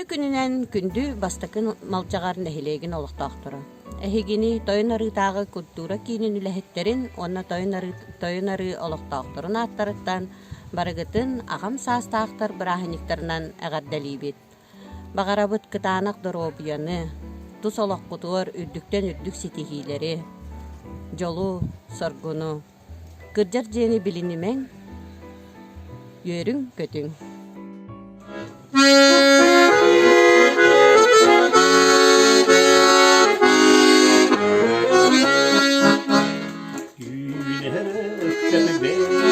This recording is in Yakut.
Үтүө күнүнэн күндү Бастакы Малдьаҕар нэһилиэгин олохтоохторо! Эһигини Тойон Арыытааҕы культура киинин үлэһиттэрин уонна Тойон Арыы, Тойон Арыы олохтоохторун ааттарыттан барыгытын аҕам саастаахтар бырааһынньыктарынан эҕэрдэлиибит! Баҕарабыт кытаанах доруобуйаны, тус олоххутугар үрдүктэн үрдүк ситиһиилэри, дьолу, соргуну! Кырдьар дьиэни билинимэҥ, үөрүҥ-көтүҥ. Үүнэр өктөм бэйэтэ.